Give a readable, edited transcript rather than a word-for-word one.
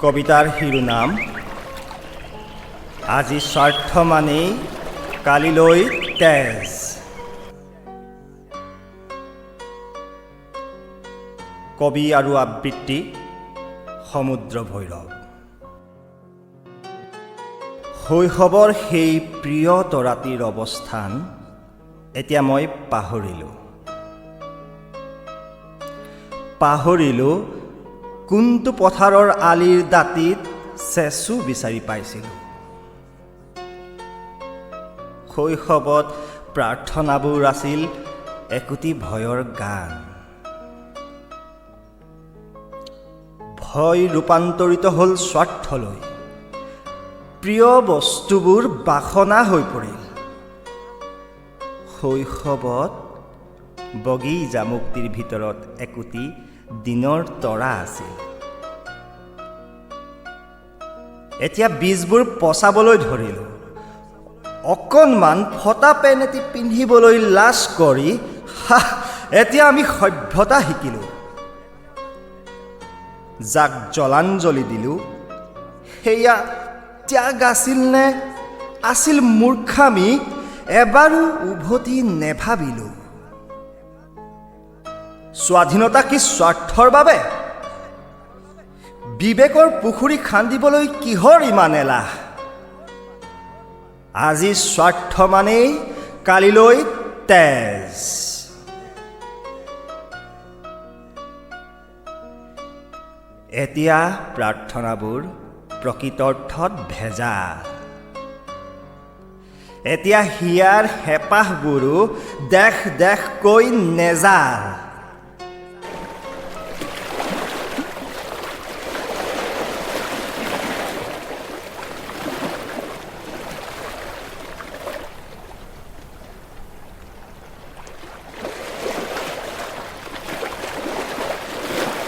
কবিতাৰ শিৰোনাম আজি স্বাৰ্থ মানেই কালিলৈ তেজ। কবি আৰু আবৃত্তি সমুদ্ৰ ভৈৰৱ। শৈশৱৰ সেই প্ৰিয় তৰাটিৰ অৱস্থান এতিয়া মই পাহৰিলোঁ। পাহৰিলোঁ কোনটো পথাৰৰ আলিৰ দাঁতিত চেঁচু বিচাৰি পাইছিলোঁ। শৈশৱত প্ৰাৰ্থনাবোৰ আছিল একোটি ভয়ৰ গান। ভয় ৰূপান্তৰিত হ'ল স্বাৰ্থলৈ। প্ৰিয় বস্তুবোৰ বাসনা হৈ পৰিল। শৈশৱত বগী জামুকটিৰ ভিতৰত একোটি দিনৰ তৰা আছিল। এতিয়া বীজবোৰ পচাবলৈ ধৰিলোঁ। অকণমান ফটা পেণ্ট এটি পিন্ধিবলৈ লাজ কৰি এতিয়া আমি সভ্যতা শিকিলোঁ। যাক জলাঞ্জলি দিলোঁ সেয়া ত্যাগ আছিল নে আছিল মূৰ্খামি, এবাৰো উভতি নেভাবিলোঁ। স্বাধীনতা কি স্বাৰ্থৰ বাবে? বিবেকৰ পুখুৰী খান্দিবলৈ কিহৰ ইমান এলাহ? আজি স্বাৰ্থ মানেই কালিলৈ তেজ। এতিয়া প্ৰাৰ্থনাবোৰ প্ৰকৃতাৰ্থত ভেজাল। এতিয়া হিয়াৰ হেঁপাহবোৰো দেখ দেখকৈ নেজাল।